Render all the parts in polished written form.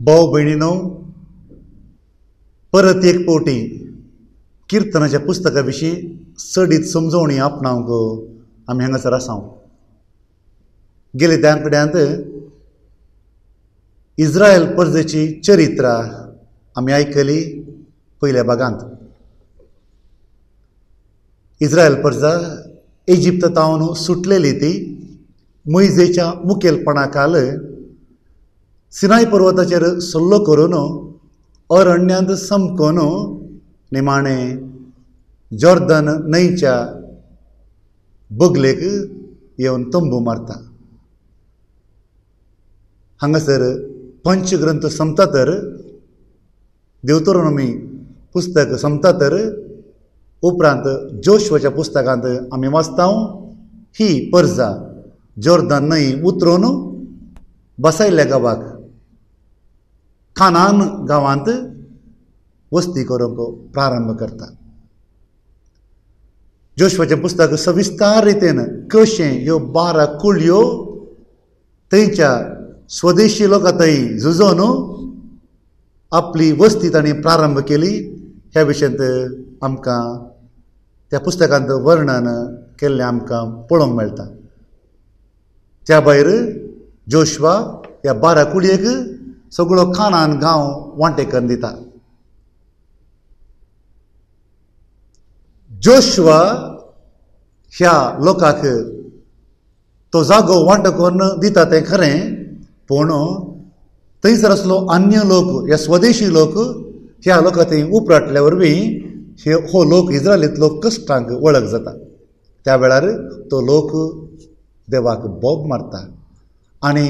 भाव भयणीनो, परत एक फावटी किर्तनाच्या पुस्तका विशीं चडीत समजवणी आपणावंक आमी हांगासर आसा. गेले त्या आंकड्यांत इस्रायल परजेची चरित्रा आमी आयकली. पयल्या भागांत इस्रायल परजा इजिप्त तावन सुटलेली ती मोयजेच्या मुखेलपणा खाल सिनाय पर्वताचेर सल्लो करून अरण्यांत समकोन निमाणें जॉर्दन न्हंयच्या बगलेक येवन तंबू मारता. हांगासर पंचग्रंथ सोंपता तर देवतरोनोमी पुस्तक सोंपता तर उपरांत जोशुआच्या पुस्तकांत आमी वाचता ही परजा जॉर्दन न्हंय उतरून बसायल्ल्या गांवाक कानान गांवांत वस्ती करूंक प्रारंभ करता. जोशुआचें पुस्तक सविस्तार रितीन कशें ह्यो 12 कुळयो थंयच्या स्वदेशी लोकां थंय झुजोन आपली वस्ती तांणी प्रारंभ केली ह्या विशयांत आमकां त्या पुस्तकांत वर्णन केल्लें आमकां पळोवंक मेळटा. त्या भायर जोशुआ ह्या 12 कुळयेक सगळो कानान गांव वांटेकरून दिता. जोशुआ ह्या लोकांक तो जागो वांटो करून दिता तें खरें, पूण थंयसर आसलो अन्य लोक ह्या स्वदेशी लोक ह्या लोकां थंय उपराटल्या वरवीं हो लोक इस्रायलींतलो कश्टांक वळख जाता. त्या वेळार तो लोक देवाक बोब मारता आनी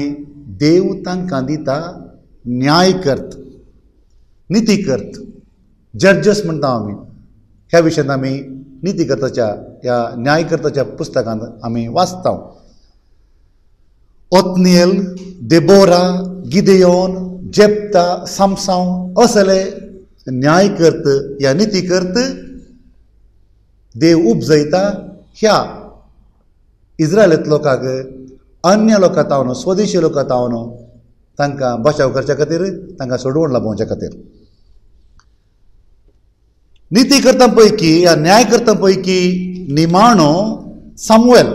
देव तांकां दिता न्यायकर्त, नितीकर्त, जर्जस म्हणटा आमी. ह्या विशयांत आमी नितीकर्ताच्या ह्या न्यायकर्ताच्या पुस्तकांत आमी वाचता. ओत्नियल, देबोरा, गिदेयोन, जेप्ता, सामसांव असले न्यायकर्त या नितीकर्त देव उपजयता ह्या इस्रायलांत लोकांक अन्य लोकां तावन स्वदेशी लोकां तावन तांकां बचाव करच्या खातीर, तांकां सोडवण लाभोवच्या खातीर. नितीकर्तां पैकी या न्यायकर्तां पैकी निमाणो सामुएल.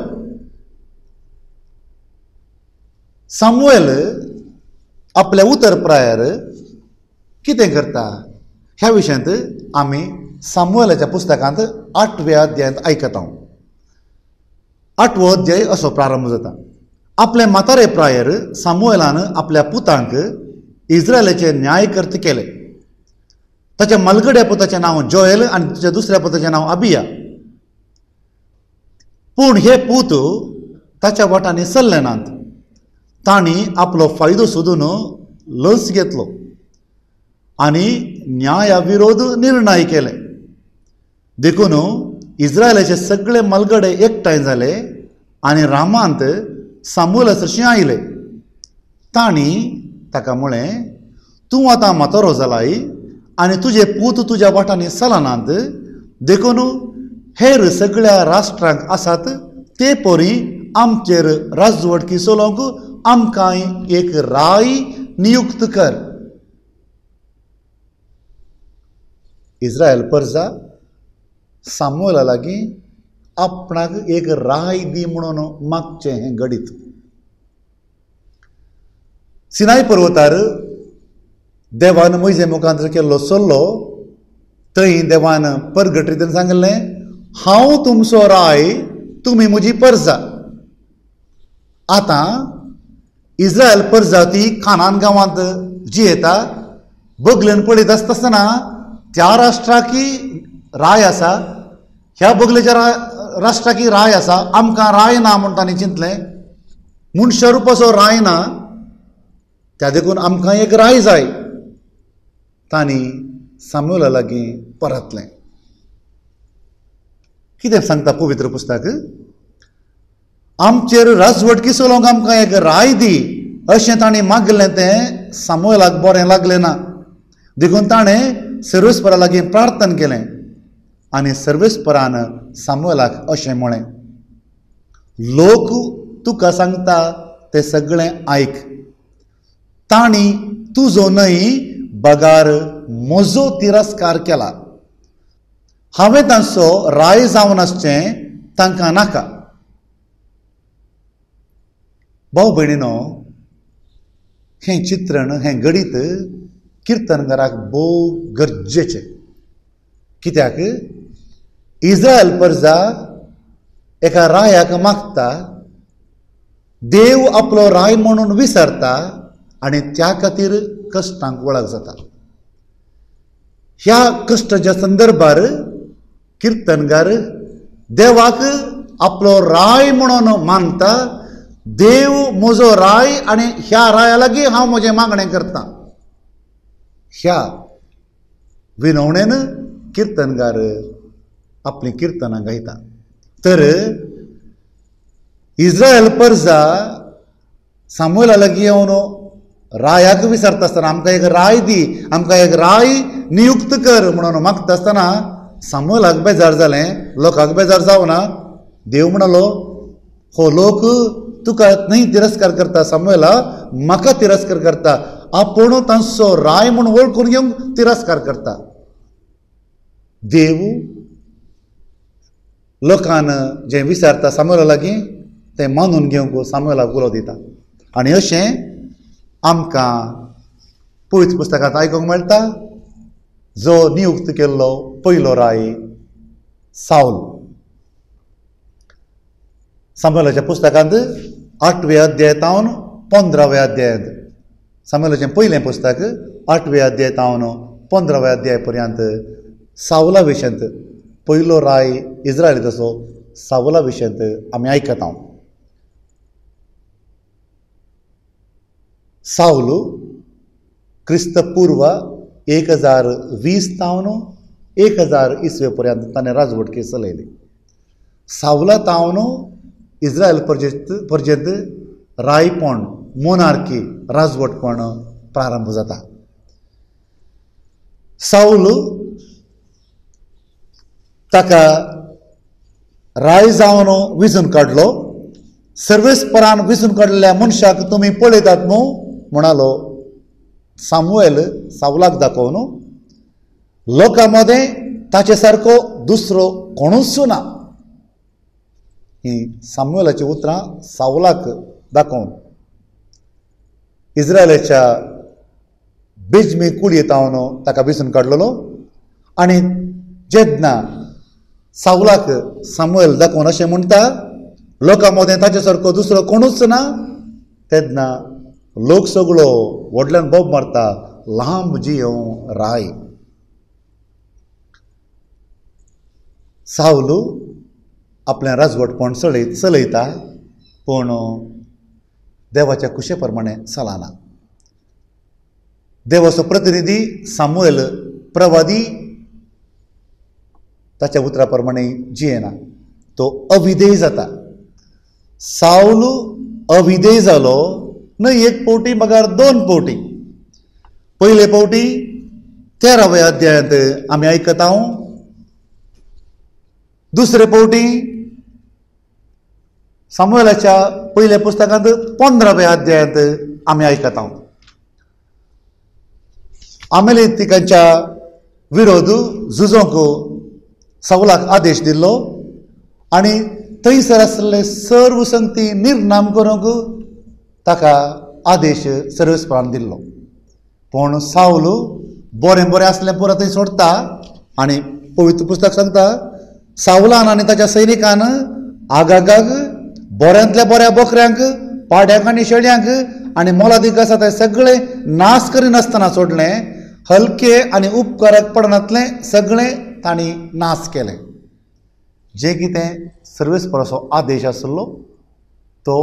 सामुएल आपल्या उतर प्रायर कितें करता ह्या विशयांत आमी सामुएलाच्या पुस्तकांत 8व्या अध्यायांत आयकता. 8वो अध्याय असो प्रारंभ जाता. आपले म्हातारे प्रायर सामुएलान आपल्या पुतांक इस्रायलाचे न्यायकर्ते केले. ताच्या मलगड्या पुताचें नांव जोएल आनी ताच्या दुसऱ्या पुताचें नांव अबिया. पूण हे पूत ताच्या वाटांनी सरले नात. तांणी आपलो फायदो सोदून लस घेतलो आनी न्याया विरोध निर्णय केले. देखून इस्रायलाचे सगळे मलगडे एकठांय जाले आनी रामांत सामुएला सरशीं आयले. तांणी ताका म्हळें, तूं आतां म्हातारो जालाय आनी तुजे पूत तुज्या वाटांनी चलनात, देखून हेर सगळ्या राष्ट्रांक आसात ते परी आमचेर राजवटकी चलोवंक आमकां एक राय नियुक्त कर. इस्रायल परजा सामुएला लागीं आपणाक एक राय दी म्हणून मागचें हें घडीत. सिनाय पर्वतार देवान मोयजे मुखांत केल्लो सल्लो, थंय देवान परगट रितीन सांगिल्लें, हांव तुमचो राय, तुमी म्हजी परजा. आतां इस्रायल परजा ती कानान गांवांत जियेता. बगलेन पळयत आसतना त्या राष्ट्राकी राय आसा, ह्या बगलेच्या राष्ट्राकी राय आसा, आमकां राय ना म्हूण तांणी चिंतलें. मनशा रुपाचो राय ना, त्या देखून आमकां एक राय जाय. तांणी सामुएला लागीं परतलें. कितें सांगता पवित्र पुस्तक? आमचेर राजवटकी चलोवंक आमकां एक राय दी अशें तांणी मागलें तें सामुएलाक बरें लागलें ना. देखून ताणें सर्वेस्परा लागीं प्रार्थना केलें आनी सर्वेस्परान सामुएलाक अशें म्हळें, लोक तुका सांगता तें सगळें आयक. तांणी तुजो न्हय बगार म्हजो तिरस्कार केला. हांवें तांचो राय जावन आसचें तांकां नाका. भाव भयणीनो, हें चित्रण, हें गणीत किर्तनकाराक भोव गरजेचें. कित्याक इस्रायल प्रजा एका रायाक मागता, देव आपलो राय म्हणून विसरता आनी त्या खातीर कश्टांक वळख जाता. ह्या कश्टाच्या संदर्भार किर्तनकार देवाक आपलो राय म्हणून मानता. देव म्हजो राय आनी ह्या राया लागीं हांव म्हजें मागणें करतां. ह्या विनवणेन किर्तनकार आपलीं किर्तनां गायता. तर इस्रायल प्रजा सामुएला लागीं येवन रायाक विसरता आसतना आमकां एक राय दी, आमकां एक राय नियुक्त कर म्हणून मागता आसतना सामुएलाक बेजार जालें, लोकांक बेजार जावना. देव म्हणालो, हो लोक तुका न्हय तिरस्कार करता सामुएला, म्हाका तिरस्कार करता. आपूण तांचो राय म्हूण वळखून घेवंक तिरस्कार करता. देव लोकान जें विचारता सामुएला लागीं तें मानून घेवंक सामुएलाक उलो दिता. आनी अशें आमकां पवित्र पुस्तकांत आयकूंक मेळटा. जो नियुक्त केल्लो पयलो राय सावल. सामुएलाच्या पुस्तकांत 8व्या अध्यायांत 15व्या अध्यायांत, सामुएलाचें पयलें पुस्तक 8व्या अध्यायांत 15व्या अध्याय पर्यंत सावला विशयांत, पयलो राय इस्रायल तसो सावला विशयांत आमी आयकता. सावल क्रिस्तपूर्व 1020 तावन 1000 इसवे पर्यंत ताणें राजवटकी चलयली. सावला तावन इस्रायल प्रजेंत रायपण, मोनार्की, राजवटपण प्रारंभ जाता. सावल ताका राय जावन विजून काडलो. सर्वेस्परान विजून काडलेल्या मनशाक तुमी पळयतात न्हू म्हणालो सामुएल सावलाक दाखोवन. लोकां मदें ताचे सारको दुसरो कोणूच ना. ही सामुएलाची उतरां सावलाक दाखोवन इस्रायलाच्या बेजमी कुळयेंत हांव ताका विसून काडलेलो. आनी जेन्ना सावलाक सामुएल दाखोवन अशें म्हणटा, लोकां मदें ताचे सारको दुसरो कोणूच ना, तेन्ना लोक सगळो व्हडल्यान बोब मारता, लांब जियों राय. सावल आपलें राजवटपण चलयता, पूण देवाच्या कुशे प्रमाणे चलना. देवाचो प्रतिनिधी सामुएल प्रवादी ताच्या उतरा प्रमाणे जियेना, तो अविधेय जाता. सावल अविधेय जालो न्हय एक पावटी मगर 2 पावटी. पयले पावटी 13व्या अध्यायांत आमी आयकता, दुसरे पावटी सामुएलाच्या पयल्या पुस्तकांत 15व्या अध्यायांत आमी आयकता. आमेलेतिकांच्या विरोध झुजोंक सावलाक आदेश दिल्लो आनी थंयसर आसले सर्व संगती निर्नाम करूंक ताका आदेश सर्वेस्परान दिल्लो. पूण सावल बरें बरें आसलें पुरो थंय सोडटा आनी पवित्र पुस्तक सांगता, सावलान आनी ताच्या सैनिकान आगागाक बऱ्यांतल्या बऱ्या बोकऱ्यांक, पाड्यांक आनी शेळयांक आनी मोलादीक आसा ते सगळें नाश करिनासतना सोडलें. हलके आनी उपकाराक पडनातलें सगळें तांणी नाश केलें. जें कितें सर्वेस्पराचो आदेश आसलो तो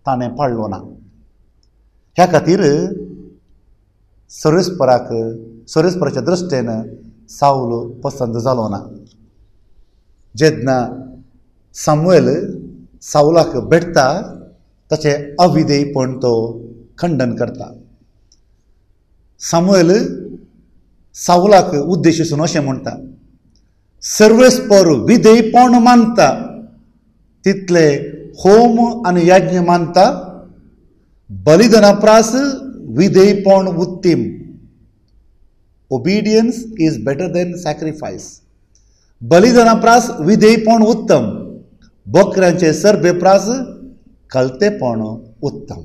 ताणें पाळ्ळो ना. ह्या खातीर सर्वेस्पराक, सर्वेस्पराच्या दृश्टेन सावल पसंत जालो ना. जेन्ना सामुएल सावलाक भेटता ताचें अविधेयपण तो खंडन करता. सामुएल सावलाक उद्देशून अशें म्हणटा, सर्वेस्पर विधेयपण मानता तितले होम आनी यज्ञ मानता, बलिदाना प्रास विधेयपण उत्तीम. Obedience is better than sacrifice. बलिदाना प्रास विधेयपण उत्तम, बकऱ्यांचे सरबे प्रास कलतेपण उत्तम.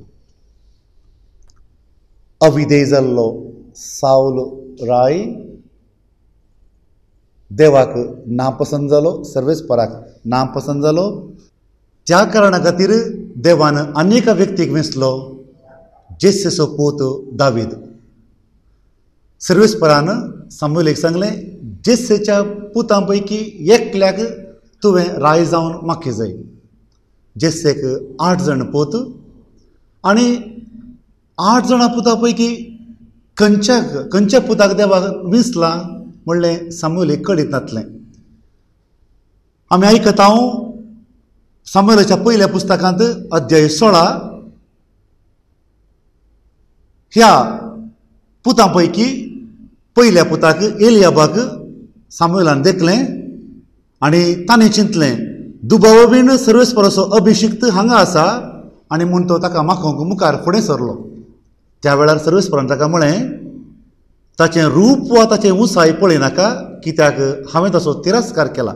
अविधेय जाल्लो सावल राय देवाक नापसंत जालो, सर्वेस्पराक नापसंत जालो. त्या कारणा खातीर देवान अनेक व्यक्तीक वेंचलो, जेस्सेचो पूत दावीद. सर्वेस्परान सामुएलाक सांगलें, जेस्सेच्या पुतां पैकी एकल्याक तुवें राय जावन माखी जाय. जेस्सेक 8 जाण पूत आनी 8 जाणां पुतां पैकी खंयच्या पुताक देवाक विंचला म्हणलें सामुएलाक कळीत नासलें. आमी आयकता सामुएलाच्या पयल्या पुस्तकांत अध्याय 16 ह्या पुतां पैकी पयल्या पुताक एलियाबाक सामुएलान देखलें आनी ताणें चिंतलें, दुबाव बीन सर्वेस्पराचो अभिषिक्त हांगा आसा आनी म्हूण तो ताका माखोवंक मुखार फुडें सरलो. त्या वेळार सर्वेस्परान ताका म्हळें, ताचें रूप वा ताचें उंचाय पळयनाका, कित्याक हांवें ताचो तिरस्कार केला.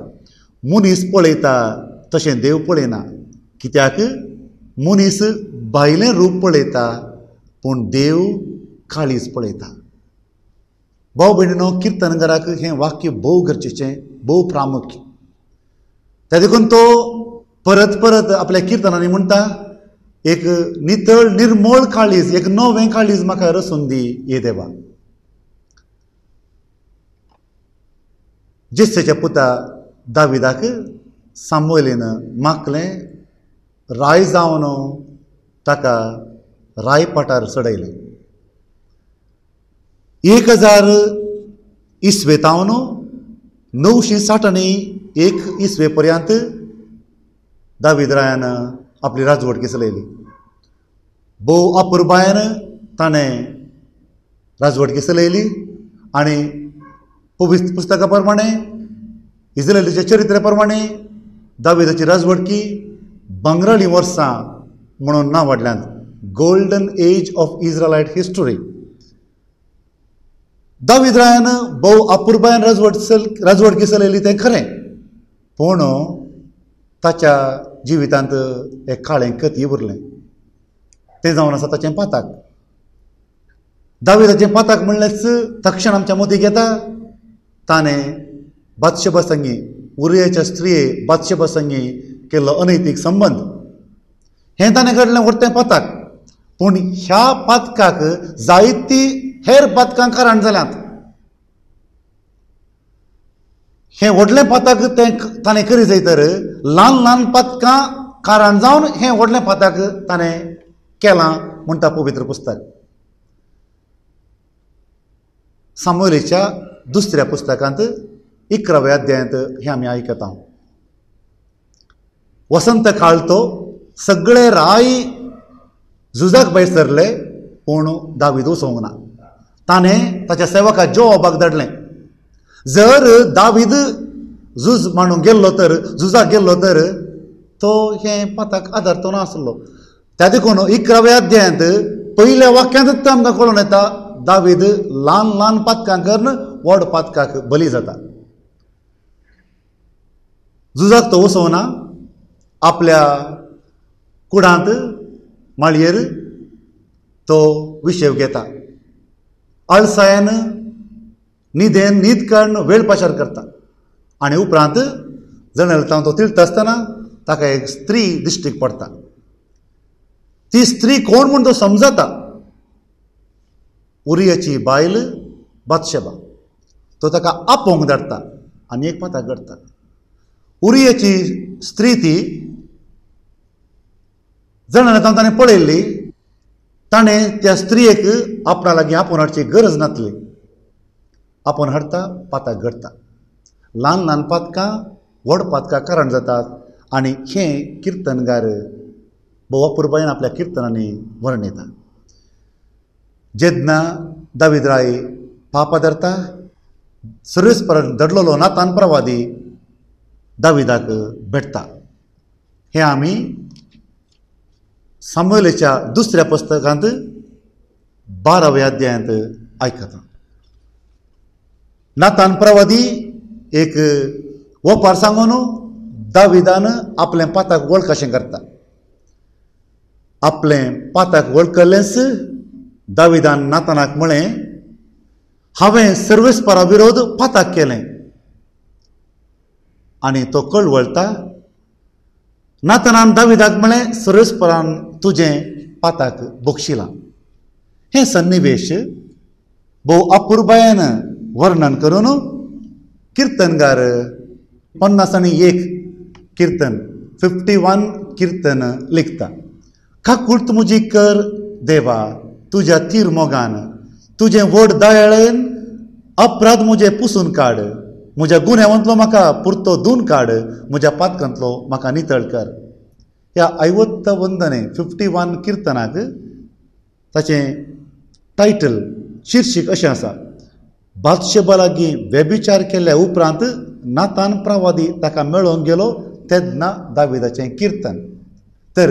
मनीस पळयता तशें देव पळयना, कित्याक मनीस भायलें रूप पळयता पूण देव काळीज पळयता. भाव भयणीनो, किर्तनकाराक हें वाक्य भोव गरजेचें, भोव प्रामुख्य. त्या देखून तो परत परत आपल्या किर्तनांनी म्हणटा, एक नितळ निर्मळ काळीज, एक नवें काळीज म्हाका रसून दी ये देवा. जेस्सेच्या पुता दाविदाक सामुएलीन मागलें, राय जावन ताका रायपाटार चडयलें. 1000 इस्वेतावन 961 इस्वे पर्यंत दावीद रायान आपली राजवटकी चलयली. भोव अपुरबायेन ताणें राजवटकी चलयली आनी पवित्र पुस्तका प्रमाणे, इस्रायलीच्या चरित्रा प्रमाणे दाविदाची राजवटकी भांगराळी वर्सां म्हणून नांव वाडल्यांत, golden age of Israelite history. David रायान भोव अपुरबायेन राजवटकी चलयली तें खरें, पूण ताच्या जिवितांत एक काळें कती उरलें, तें जावन आसा ताचें पाताक. दाविदाचें पाताक म्हणल्याच तक्षण आमच्या मतीक येता, ताणें बादशेबा संगी, उरियाच्या स्त्रिये बादशेबा संगी केल्लो अनैतीक संबंद, हें ताणें घडलें व्हडलें पाताक. पूण ह्या पातकाक जायती हेर पातकां कारण जाल्यांत. हें व्हडलें पाताक तें ताणें करी जाय तर ल्हान ल्हान पातकां कारण जावन हें व्हडलें पाताक ताणें केलां म्हणटा पवित्र पुस्तक. सामुएलाच्या दुसऱ्या पुस्तकांत 11व्या अध्यायांत हें आमी आयकता. वसंत काळ तो सगळे राय झुजाक भायर सरले, पूण दावीद वचोंक ना. ताणें ताच्या सेवका जोआबाक धाडलें, जर दावीद झूज मांडूंक गेल्लो तर, झुजाक गेल्लो तर तो हें पाताक आदारतो नासलो. त्या देखून 11व्या अध्यायांत पयल्या वाक्यांतच आमकां कळून येता, दावीद ल्हान ल्हान पातकां करून व्हड पातकाक बली जाता. झुजाक तो वचोना, आपल्या कुडांत माळयेर तो विशेव घेता, आळसायेन न्हिदेन न्हीद काडून वेळ पाशार करता आनी उपरांत जनेल तो तिळटा आसतना ताका एक स्त्री दिश्टीक पडटा. ती स्त्री कोण म्हूण तो समजता, उरियाची बायल बादशेबा. तो ताका आपोवंक धाडटा आनी एक पाताक घडटा. उरियाची स्त्री ती जणां ताणें पळयल्ली, ताणें त्या स्त्रियेक आपणा लागीं आपोवन हाडची गरज नासली. आपोवन हाडटा, पाताक घडटा. ल्हान ल्हान पातकां व्हड पातकां कारण जातात आनी हें किर्तनगार भोव अपुरबायेन आपल्या किर्तनांनी वर्णयता. जेन्ना दावीद राय पापा धरता, सर्वेस्परान धडलेलो नातान प्रवादी दाविदाक भेटता. हें आमी सामुएलाच्या दुसऱ्या पुस्तकांत 12व्या अध्यायांत आयकता. नातान प्रवादी एक ओपार सांगून दाविदान आपलें पाताक वळख अशें करता. आपलें पाताक वळखलेंच दाविदान नातानाक म्हळें, हांवें सर्वेस्परा विरोध पाताक केलें. आनी तो कळवळटा. नातानान दाविदाक म्हळें, सर्वेस्परान तुजें पाताक बक्षिलां. हें सन्निवेश भोव अपुरबायेन वर्णन करून किर्तनगार 51 कीर्तन 51 कीर्तन लिखता. काकूर्त म्हजी कर देवा तुज्या तीर मोगान, तुजें व्हड दयाळेन अपराध म्हजे पुसून काड, म्हज्या गुन्यांवांतलो म्हाका पुरतो धुवन काड, म्हज्या पातकांतलो म्हाका नितळ कर. ह्या ऐवत्त वंदने 51 किर्तनाक ताचें टायटल शीर्षीक अशें आसा, बादशेबा लागीं व्यभिचार केल्या उपरांत नातान प्रवादी ताका मेळोवंक गेलो तेन्ना दाविदाचें किर्तन. तर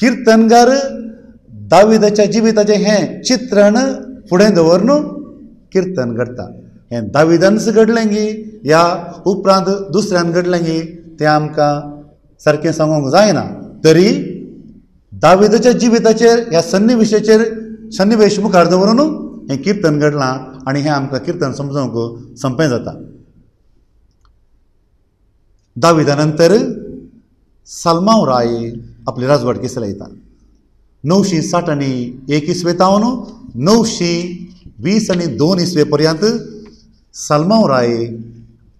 किर्तनगार दाविदाच्या जिविताचें हें चित्रण फुडें दवरून किर्तन घडटा. हें दाविदानच घडलें गी ह्या उपरांत दुसऱ्यान घडलें गी तें आमकां सारकें सांगूंक जायना, तरी दाविदाच्या जिविताचेर ह्या सन्निवेशाचेर सन्निवेश मुखार दवरून हें किर्तन घडलां आनी हें आमकां किर्तन समजूंक सोंपें जाता. दाविदा नंतर साल्मांव राय आपली राजवटकी चलयता. 961 इस्वेतावन 922 इस्वे पर्यंत साल्मांव राय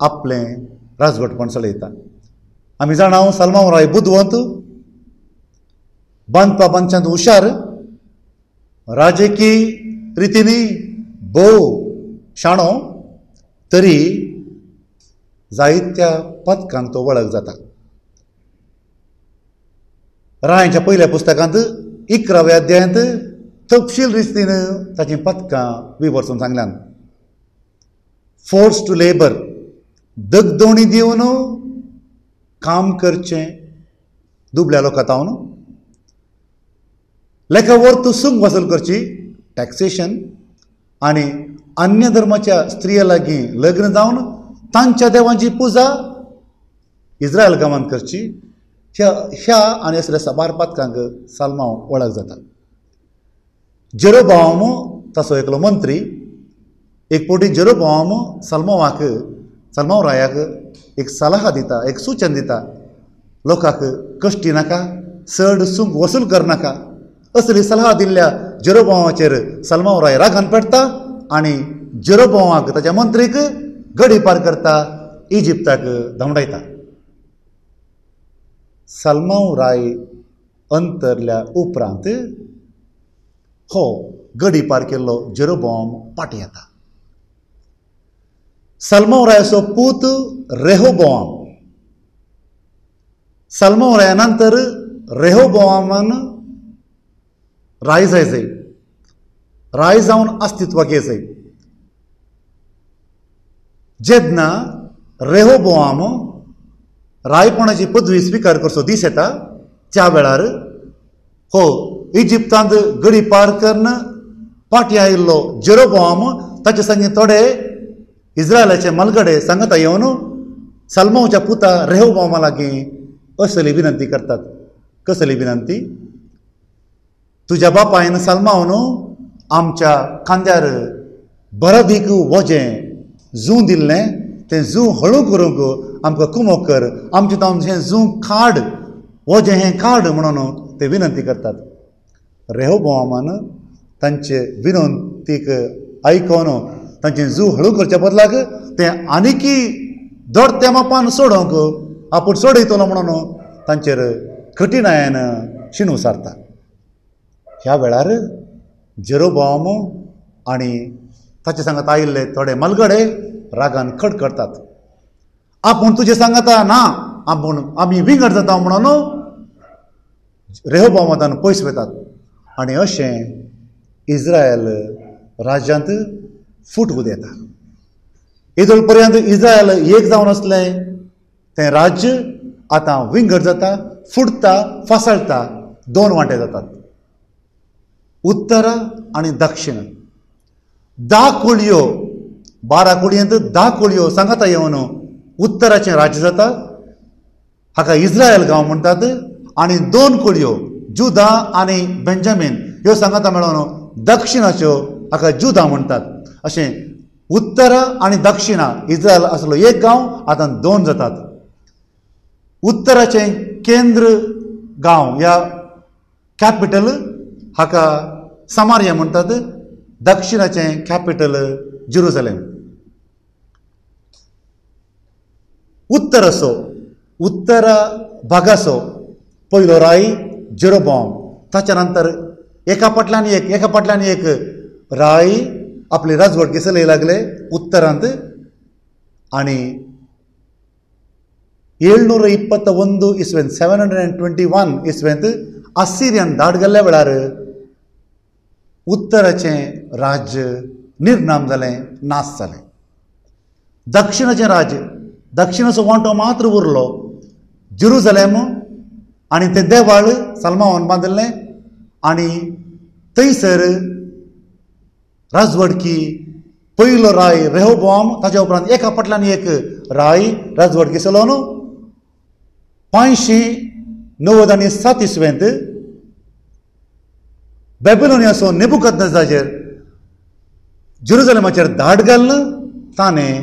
आपलें राजवटपण चलयता. आमी जाणा साल्मांव राय बुदवंत, बांदपा बांदच्यांत हुशार, राजकीय रितीनी भोव शाणो, तरी जायत्या पदकांक तो वळख जाता. रायांच्या पयल्या पुस्तकांत 11व्या अध्यायांत तपशील रितीन ताचीं पदकां विवर्सून सांगल्यान. फोर्स टू लेबर, दगदोणी दिवन काम करचें दुबल्या लोकां तावन, लेखा वर्त सुंग वसूल करची टॅक्सेशन, आनी अन्य धर्माच्या स्त्रिया लागीं लग्न जावन तांच्या देवांची पुजा इस्रायल गांवांत करची. ह्या ह्या आनी असल्या साबार पातकांक साल्मांव वळख जाता. जेरोबाम ताचो एकलो मंत्री. एक फावटी जेरोबाम साल्मांवाक साल्मांव रायाक एक सलाह दिता, एक सूचन दिता, लोकांक कश्टी नाका, चड सुंग वसूल करनाका. असली सलाह दिल्ल्या जेरोबामाचेर साल्मांव राय रागान पेटता आनी जेरोबामाक ताच्या मंत्रीक गडी पार करता, इजिप्ताक धांवडायता. साल्मांव राय अंतरल्या उपरांत हो गडी पार केल्लो जेरोबाम फाटीं येता. साल्मांव रायाचो पूत रेहोबोआम. साल्मांव राया नंतर रेहोबोआमान राय जायजय, राय जावन अस्तित्वाक येयजय. जेन्ना रेहोबोआम रायपणाची पदवी स्विकार करचो दीस येता त्या वेळार हो इजिप्तांत गडी पार करून फाटीं आयिल्लो जेरोबोआम ताचे संगी थोडे इस्रायलाचे मलगडे सांगता येवन साल्मांवच्या पुता रेहोबोआमा लागीं असली विनंती करतात. कसली विनंती? तुज्या बापायन साल्मांव न्हू आमच्या खांद्यार बरादीक वजें जूं दिल्लें, तें जूं हळू करूंक आमकां कुमोक कर, आमचें तावन हें जूं काड, वजें हें काड म्हणून ते विनंती करतात. रेहोबोआमान तांचे विनंतीक आयकून तांचें जूं हळू करच्या बदलाक तें आनीकी दोडत्या मापान सोडोवंक आपूण सोडयतलो म्हणून तांचेर कठिणायेन शिणू सारता. ह्या वेळार जेरोबाम आनी ताचे सांगात आयिल्ले थोडे मलगडे रागान खडखडटात. आपूण तुजे सांगाता ना, आपूण आमी विंगड जाता म्हणून रेहोबामातान पयस वतात आनी अशें इस्रायल राज्यांत फूट उदेता. येदोळ पर्यंत इस्रायल एक जावन आसलें तें राज्य आतां विंगड जाता, फुटता, फासळटा, दोन वांटे जातात. उत्तर आनी दक्षिण. 10 कुळयो, 12 कुळयेंत 10 कुळयो सांगाता येवन उत्तराचें राज्य जाता, हाका इस्रायल गांव म्हणटात. आनी 2 कुळयो जुदा आनी बेंजामीन ह्यो सांगाता मेळोवन दक्षिणाच्यो, हाका जुदा म्हणटात. अशें उत्तर आनी दक्षिणा इस्रायल आसलो एक गांव, आतां 2 जातात. उत्तराचें केंद्र गांव या कॅपिटल हाका समारिया म्हणटात, दक्षिणाचें कॅपिटल जेरुसलेम. उत्तराचो उत्तर भागाचो पयलो राय जेरोबॉम, ताच्या नंतर एका फाटल्यान एक एका फाटल्यान एक राय आपली राजवटकी चलय लागले उत्तरांत. आनी 721 इस्वेंत 721 इस्वेंत असिरियन धाड गेल्ल्या वेळार उत्तराचें राज्य निर्नाम जालें, नाश जालें. दक्षिणाचें राज्य, दक्षिणाचो वांटो मात्र उरलो, जेरुसलेम आनी तें देवाळ सलमावान बांदिल्लें. आनी थंयसर राजवटकी पयलो राय रेहोबॉम, ताच्या उपरांत एका फाटल्यान एक राय राजवटकी चलोवन 597 इस्वेंत बॅबिलोनियाचो नेबुकदनेजाचेर जेरुसलेमाचेर धाड घालून ताणें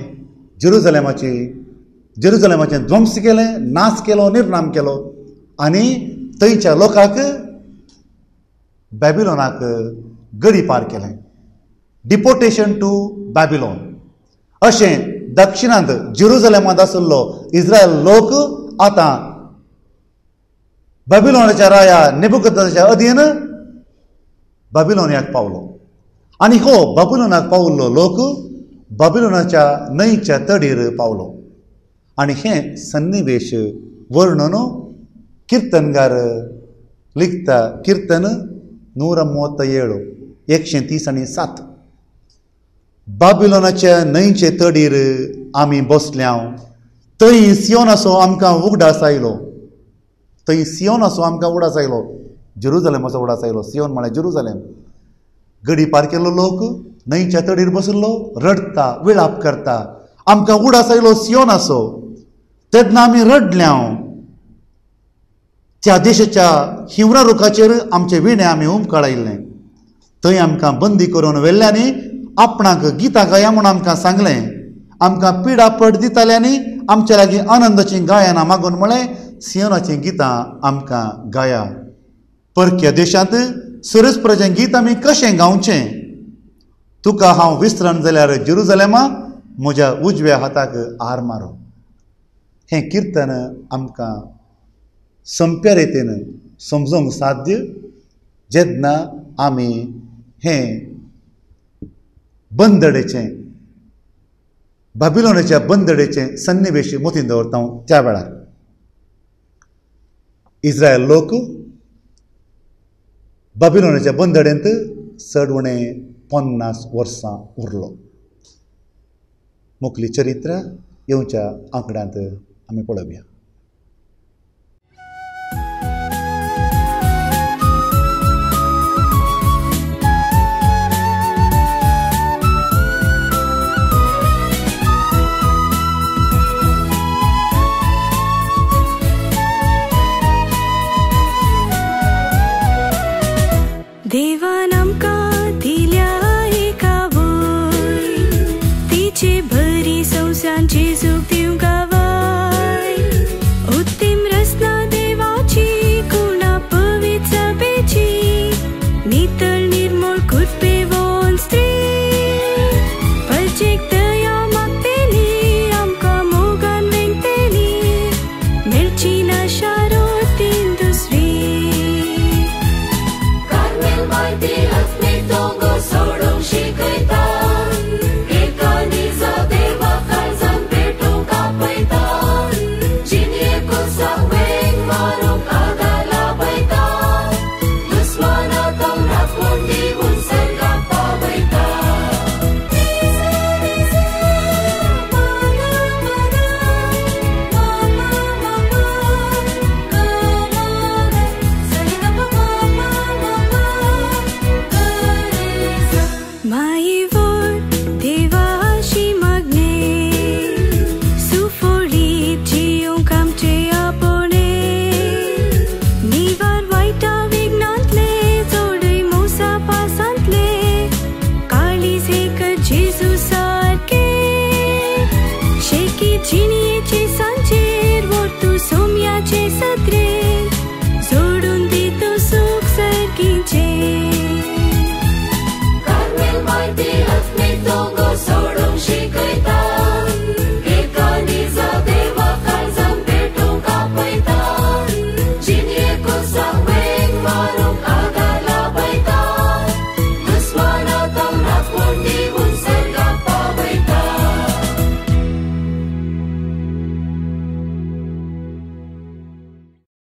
जेरुसलेमाचें ध्वंस केलें, नाश केलो, निर्नाम केलो आनी थंयच्या लोकांक बॅबिलोनाक गडी पार केलें, डिपोर्टेशन टू बॅबिलोन. अशें दक्षिणांत जेरुसलेमांत आशिल्लो इस्रायल लोक आतां बॅबिलोनाच्या राया नेबुकदनेजाच्या अधीन बॅबिलोनियाक पावलो. आनी हो बॅबिलोनाक पावल्लो लोक बॅबिलोनाच्या न्हंयच्या तडीर पावलो. आनी हें सन्निवेश वर्णन किर्तनगार लिखता, किर्तन 137 137. बाबिलोनाच्या न्हंयचे तडीर आमी बसल्या, थंय सियोनाचो आमकां उगडास आयलो, थंय सियोनाचो आमकां उगडास आयलो, जेरुसलेमाचो उगडास आयलो. सियोन म्हळ्यार जेरुसलेम. गडी पार केल्लो लोक न्हंयच्या तडीर बशिल्लो, रडटा, विळाप करता, आमकां उगडास आयलो सियोनाचो. तेन्ना आमी रडल्या, त्या देशाच्या हिंवरा रुखाचेर आमचे विणे आमी उमकळायिल्लें. थंय आमकां बंदी करून व्हेल्ल्यांनी आपणाक गितां गाया म्हूण आमकां सांगलें, आमकां पिडा पड दिताल्यांनी आमच्या लागीं आनंदाचीं गायनां मागून म्हळें, सियोनाचीं गितां आमकां गाया. परक्या देशांत सुरेशपुराचें गीत आमी कशें गावचें? तुका हांव विसरन जाल्यार जेरुसलेमा म्हज्या उजव्या हाताक आर मारो. हें किर्तन आमकां सोंप्या रितीन समजूंक साध्य जेन्ना आमी हें बंदडेचें बाबिलोनाच्या बंदडेचें सन्निवेश मतींत दवरता त्या वेळार. इस्रायल लोक बाबिलोनाच्या बंदडेंत चड उणें 50 वर्सां उरलो. मुखली चरित्र येवच्या आंकड्यांत आमी पळोवया.